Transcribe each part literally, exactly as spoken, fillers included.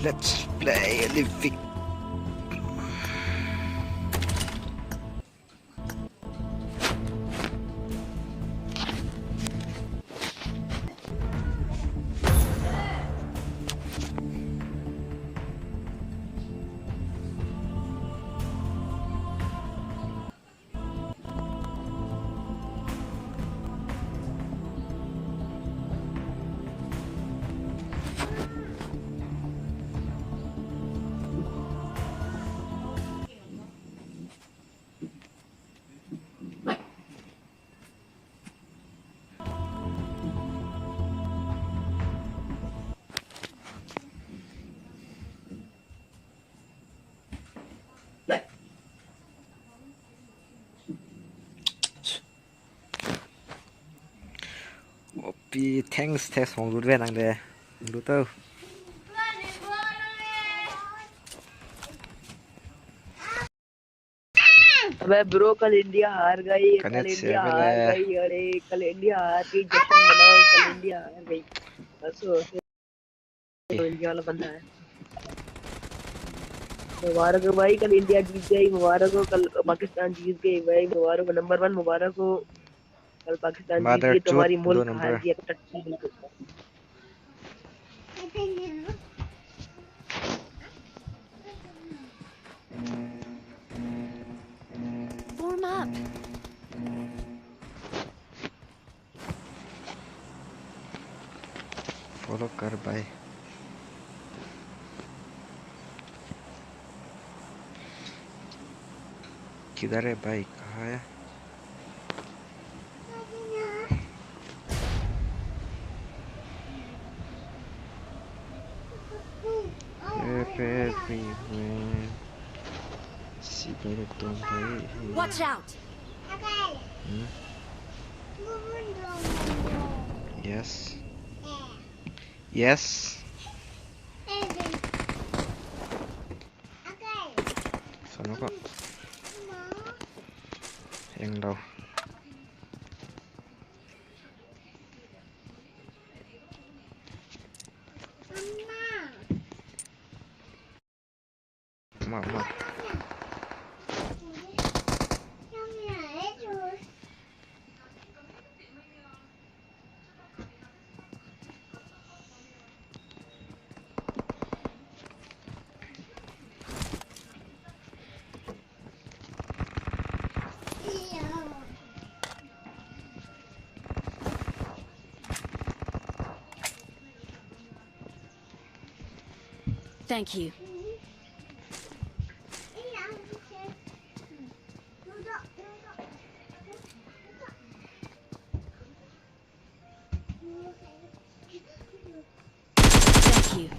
Let's play a living. Opi, thanks, thanks, hong lut ve nang de. Lut tau. अबे bro, कल इंडिया हार गई, कल इंडिया हार गई, अरे, कल इंडिया हार गई, जश्न मनाओ, कल इंडिया हार गई। बस हो, तो इंडिया वाला बंदा है। मुबारक हो भाई, कल इंडिया जीत गई, मुबारक हो, कल पाकिस्तान जीत गई भाई, मुबारक हो, नंबर वन, मुबारक हो। कल पाकिस्तान जीत गई, तुम्हारी मुल्क हार गया, टट्टी बिल्कुल। Form up. Follow कर भाई। किधर है भाई, कहाँ है? Everywhere. Watch out! Hmm? Yes. Yes. Sana ko. Yang daw. Ma, ma. Thank you. Thank you.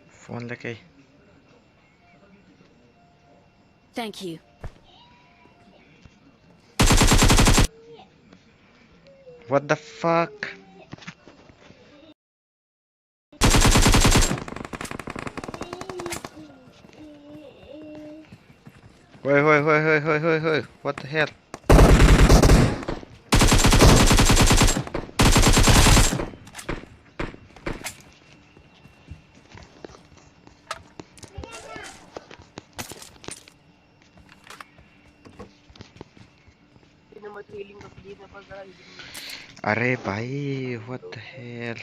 Phone la kei. Thank you. What the fuck? Hoi, hoi, hoi, hoi, hoi, hoi, hoi. What the hell? अरे भाई, what the hell?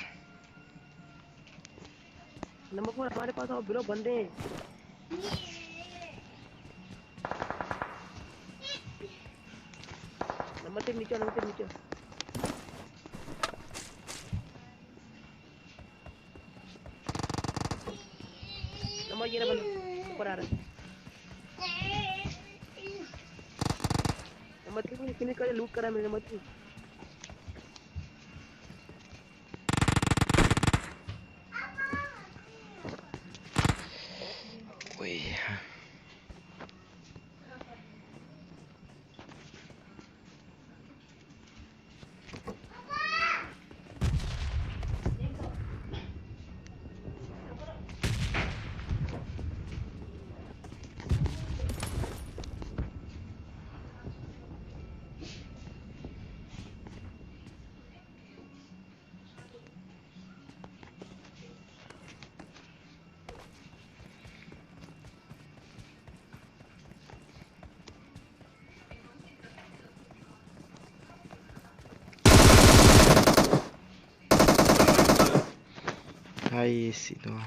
Number four हमारे पास आओ ब्रो, बंदे हैं। नंबर तीन नीचे, नंबर तीन नीचे। नंबर ये ना बंदा, ऊपर आ रहा है। नंबर तीन को फिनिश कर, लूट करा मैंने नंबर तीन। ओए। Ai, sino.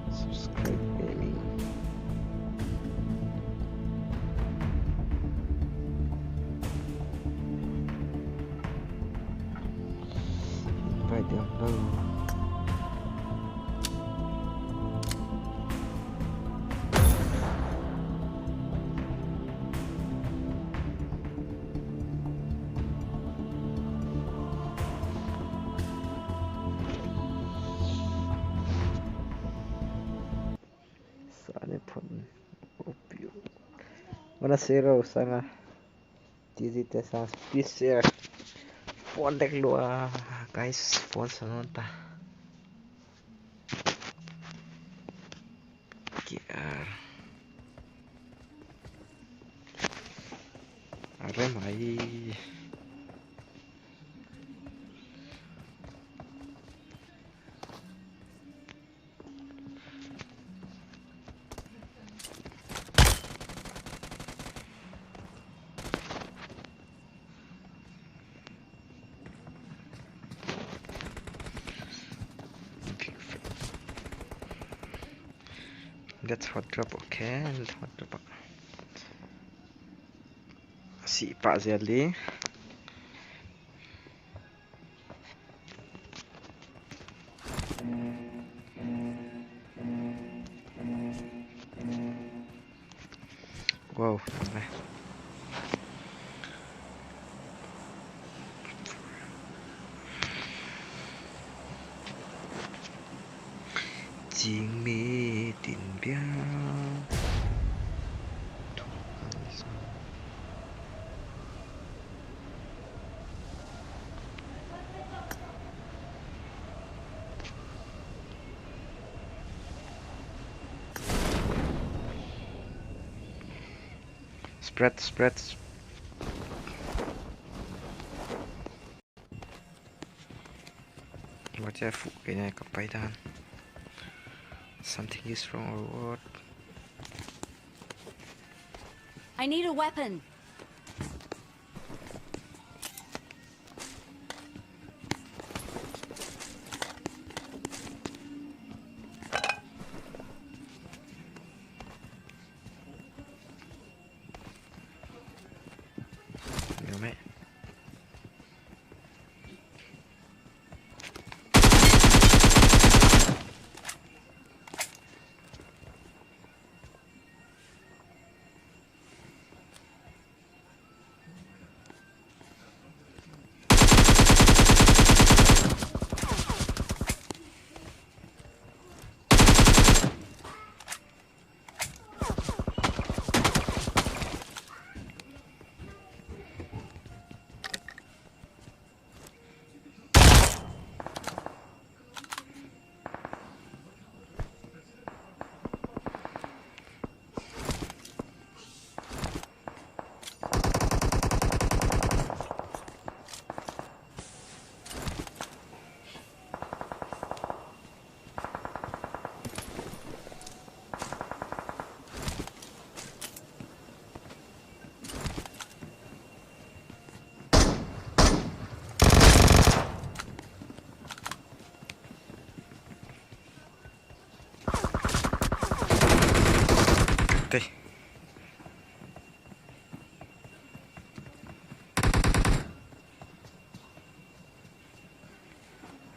Subscribe, baby. Invite them now. Sane phun opio. Mana sero sanga. T Z te sang, please share. Phone dek lua, guys, phone sa non ta. K R. Are mai. That's hot drop, okay, that's hot drop. Si pa zeli. Wow. Jing mi tin bia. Spread, spread. What the fuck, kena ka pai dan. Something is wrong or what? I need a weapon.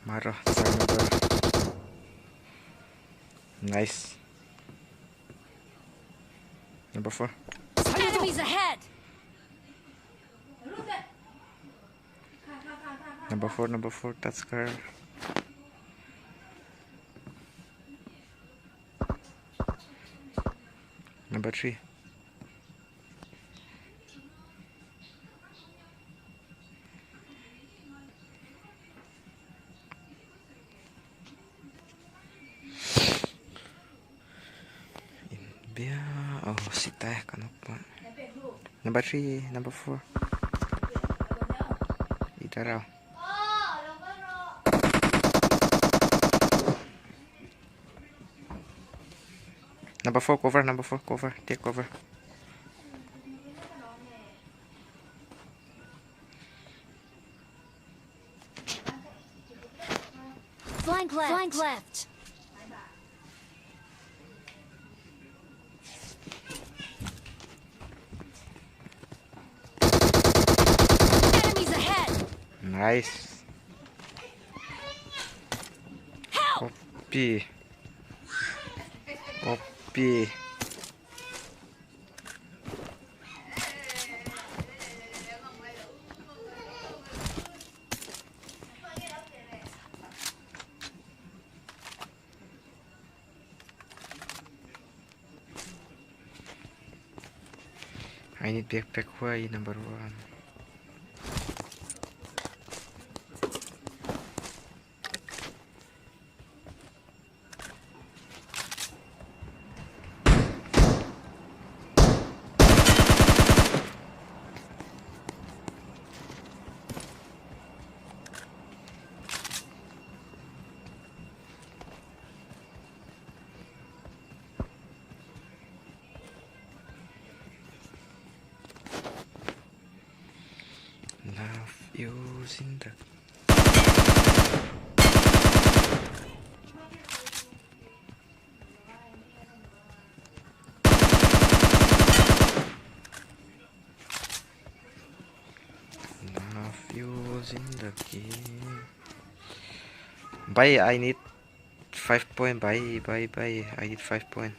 Maro, side number. Nice. Number four. Enemies ahead! Number four, number four, Tusker. Number three. Bia, oh, sita eh, ka nokpa. Number three, number four. Ita rau. Number four, cover, number four, cover, take cover. Flank left. Flank left. Enemies ahead. Nice. Help! Copy. Copy. I need backpack, why number one? Love you, Zinda. Love you, Zindagi. Bhai, I need five point, bhai, bhai, bhai. I need five point.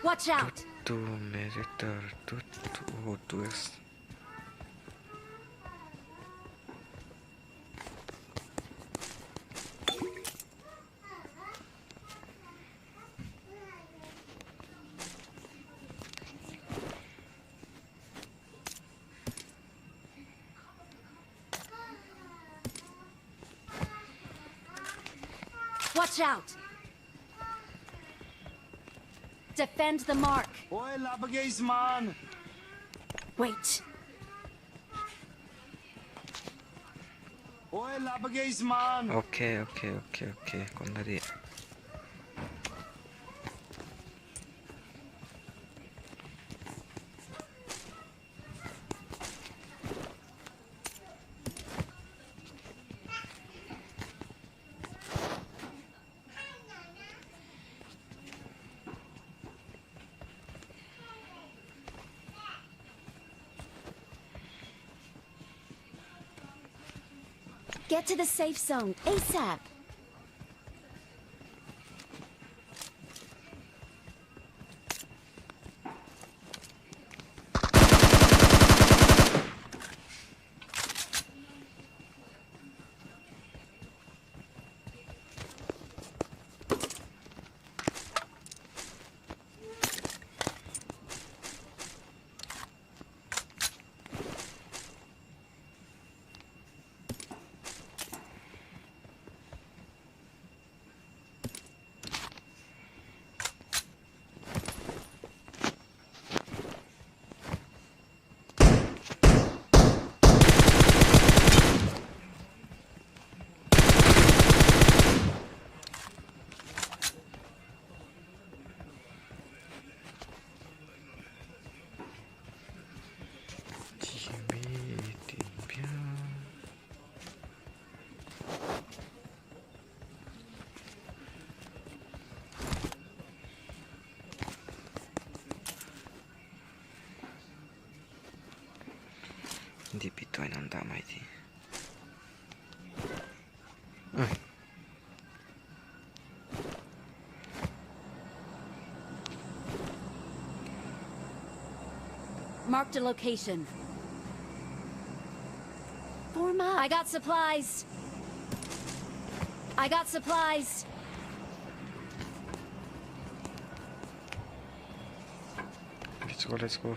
Watch out! Two, two, Meritor, two, two, oh, two X. Watch out! Defend the mark. Oi, laba geis, man. Wait. Oi, laba geis, man. Okay, okay, okay, okay. Kon lari. Get to the safe zone, ASAP! Di pito ai nan da mai ti. Mm. Marked a location. Form up. I got supplies. I got supplies. Let's go, let's go.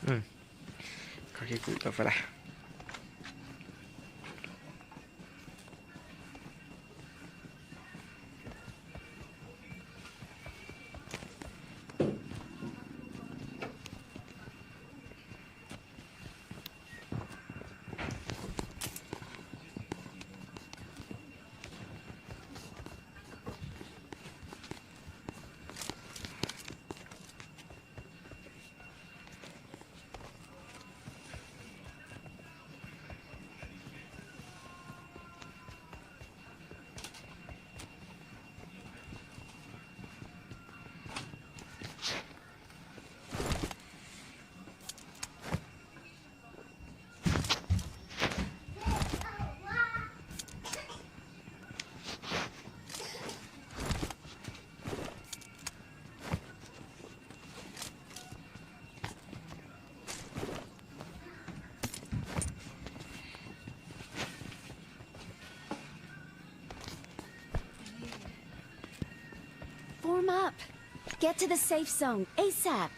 Hmm. Kaki ku tak apa lah. Form up. Get to the safe zone, ASAP.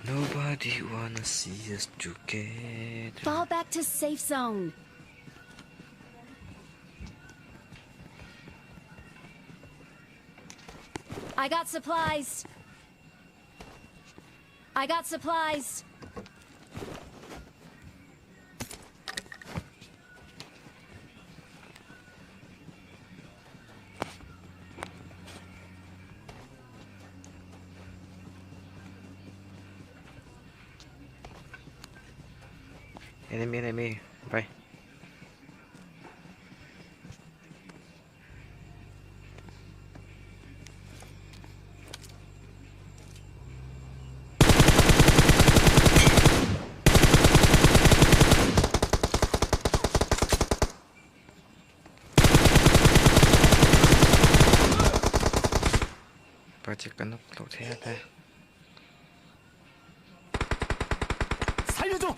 Nobody wanna see us together. Fall back to safe zone. I got supplies. I got supplies. Enemy, enemy. Bye. Pachi ka nok tou thei a te. 살려줘!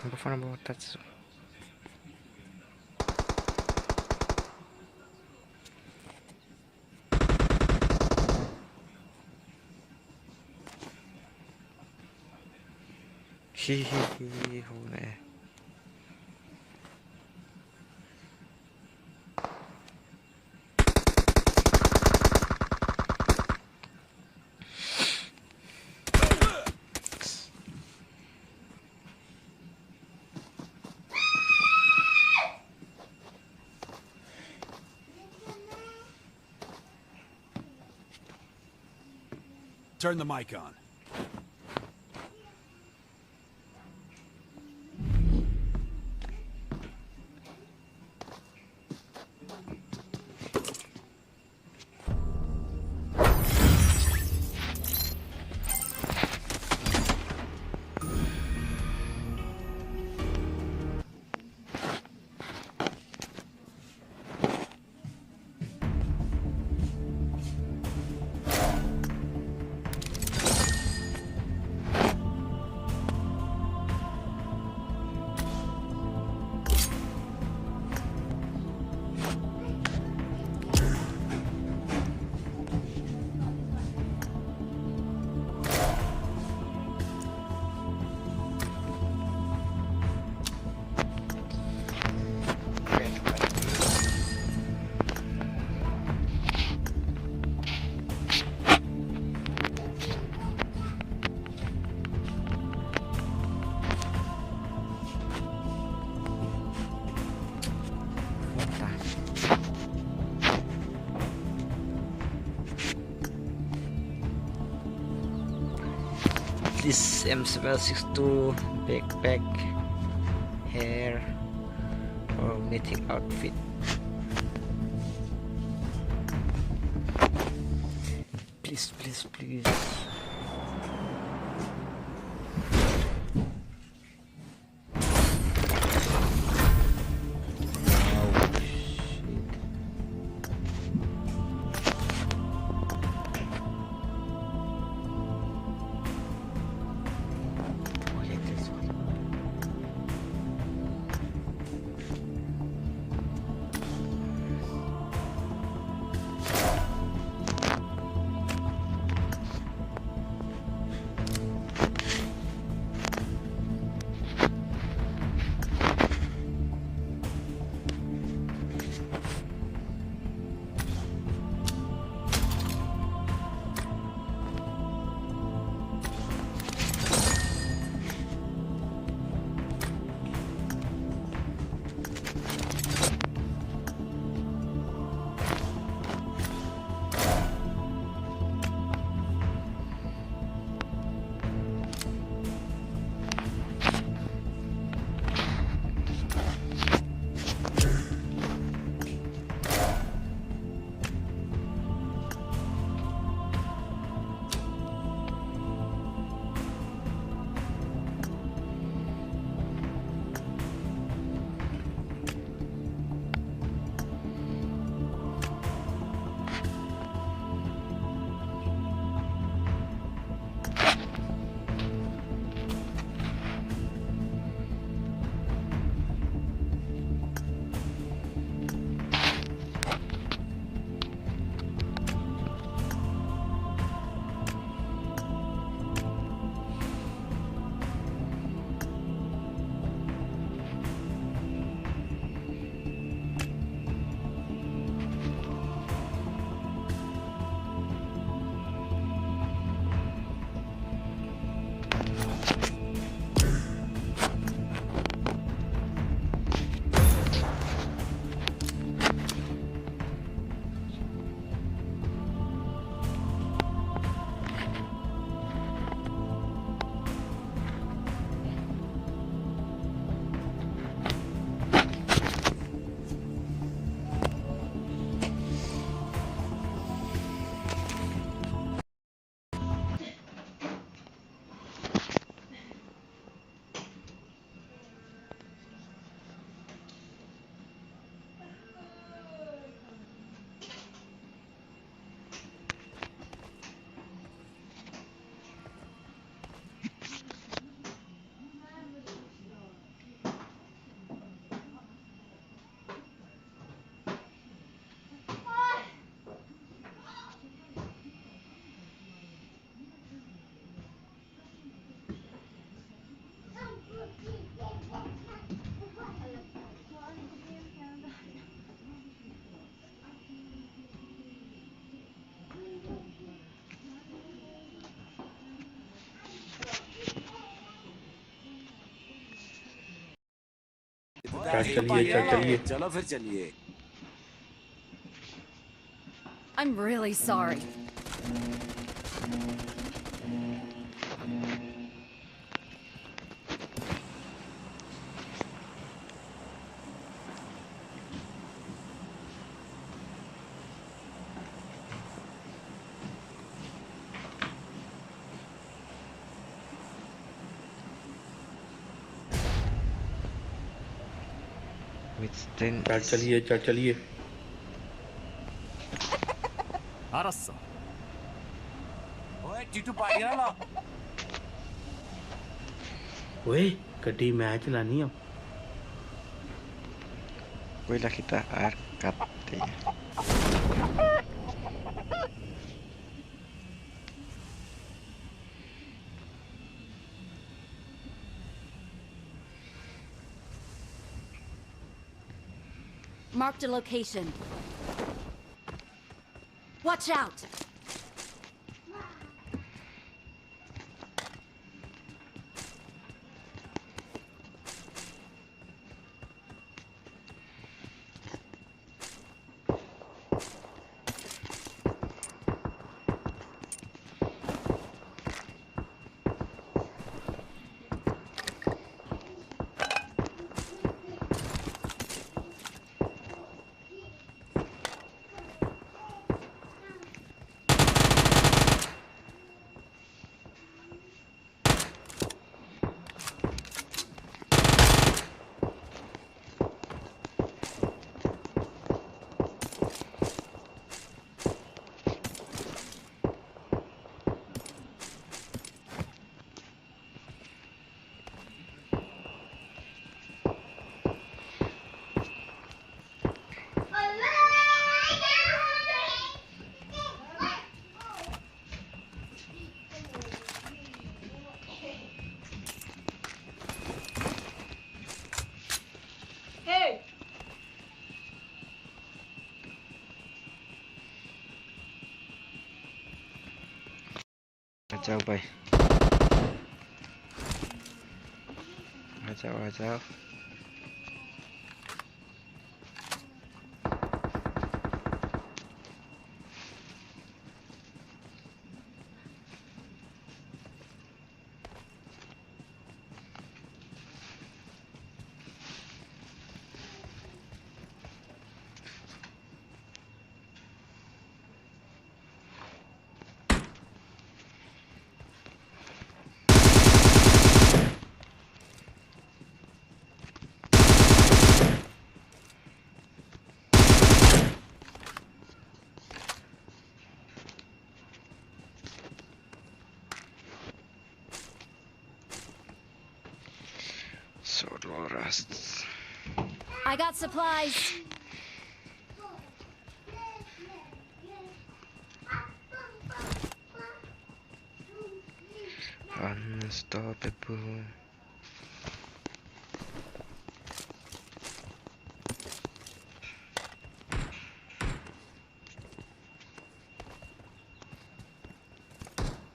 Number four, number one, that's Hi, hi, hi, hi, hou ne. Turn the mic on. This M seven six two backpack, hair, or anything outfit. Please, please, please. चल चलिए, चल चलिए। चलो फिर चलिए। I'm really sorry. Withstand. चल चलिए, चल चलिए। 알았어. ओए, टीटू पार्टी ना ला। ओए, कटी मैच लानी है। Kuai lak hita ar kat te. Marked a location. Watch out! जाओ भाई, आ जाओ, आ जाओ। So low rust. I got supplies. Unstoppable.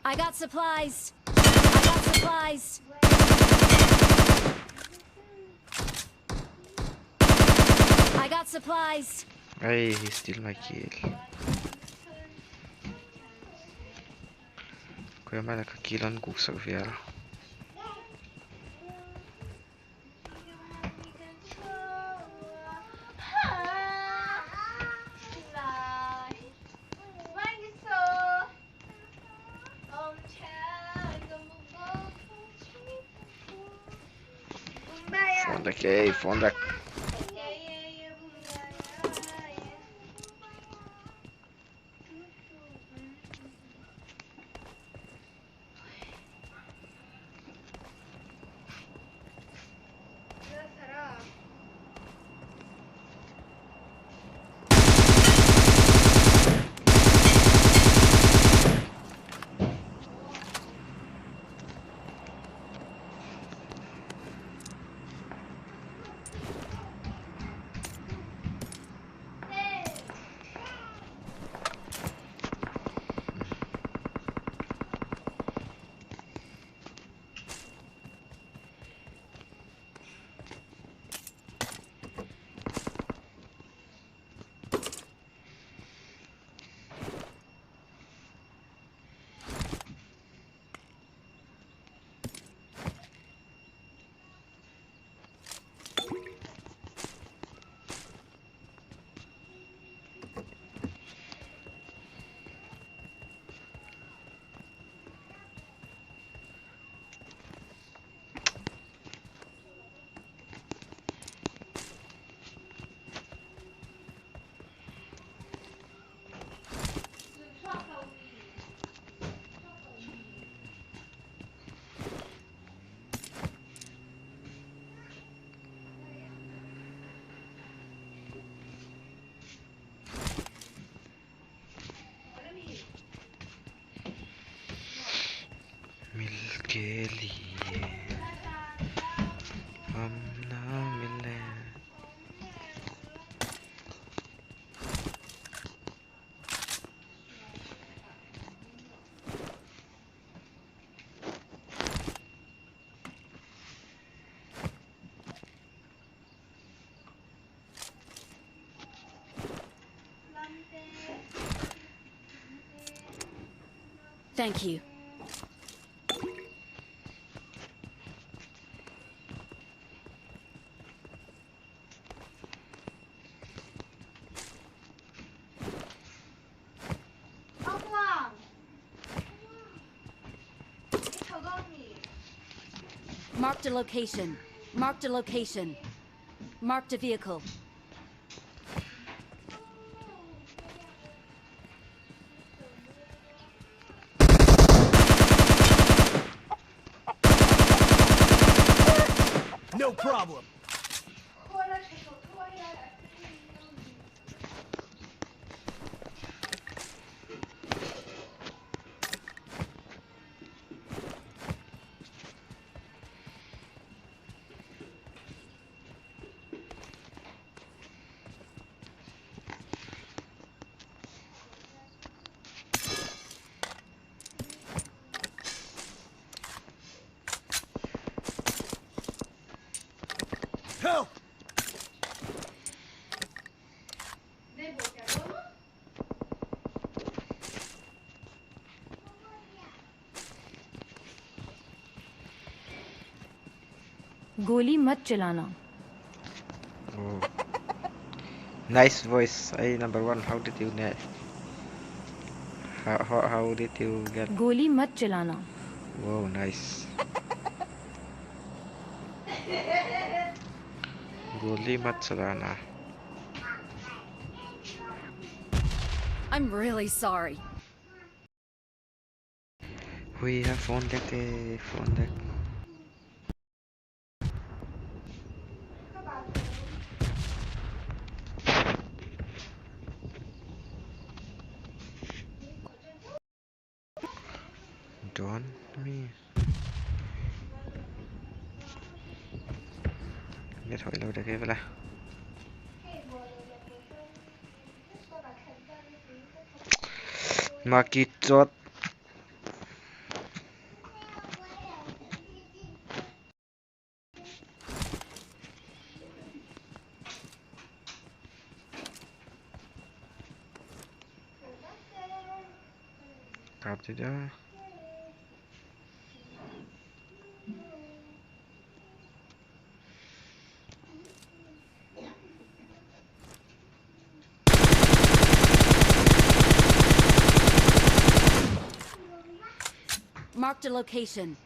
I got supplies. I got supplies. I got supplies. Hey, he steal my kill. Kuya mana ka kill on kuk sa vial. Phone dak, hey, phone dak. मिल के लिए हम ना मिले। Thank you. Marked a location. Marked a location. Marked a vehicle. No problem. गोली मत चलाना। Oh. Nice voice. Hey, number one, how did you get? How, how, how did you get? गोली मत चलाना। Wow, nice. गोली मत चलाना। I'm really sorry. हुई है, फोन देखे, फोन देख। Don't me. Net hoihlou deih kei bala. Maki chot. Kap dia. Marked a location.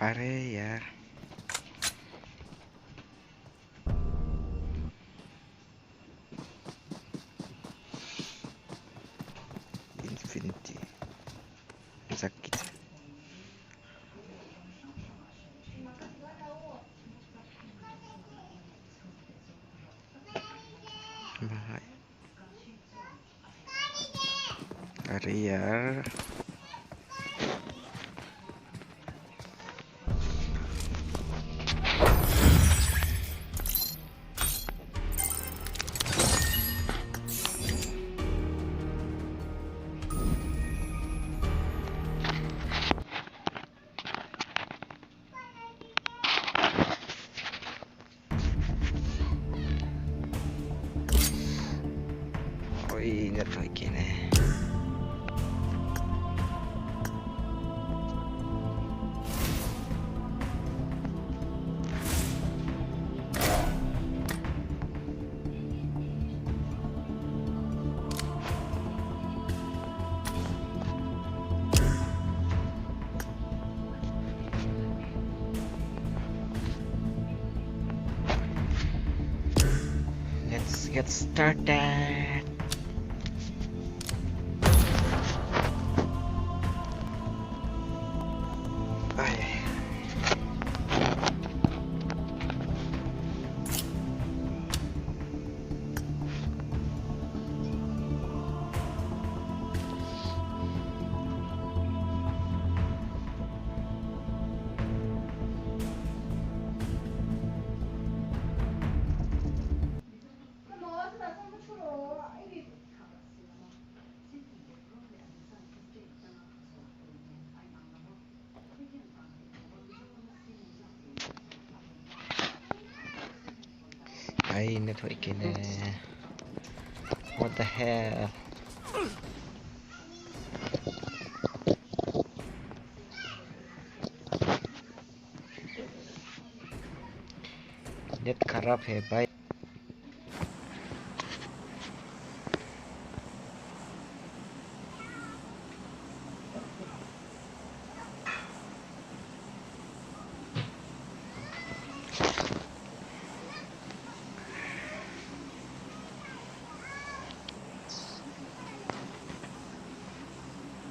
अरे यार। Infinity. Sakit. Mahal. Aria. Oi, ngat hoih kei ne. Let's get started. Ai, Ai, net hoih kei ne. What the hell? Net खराब है भाई।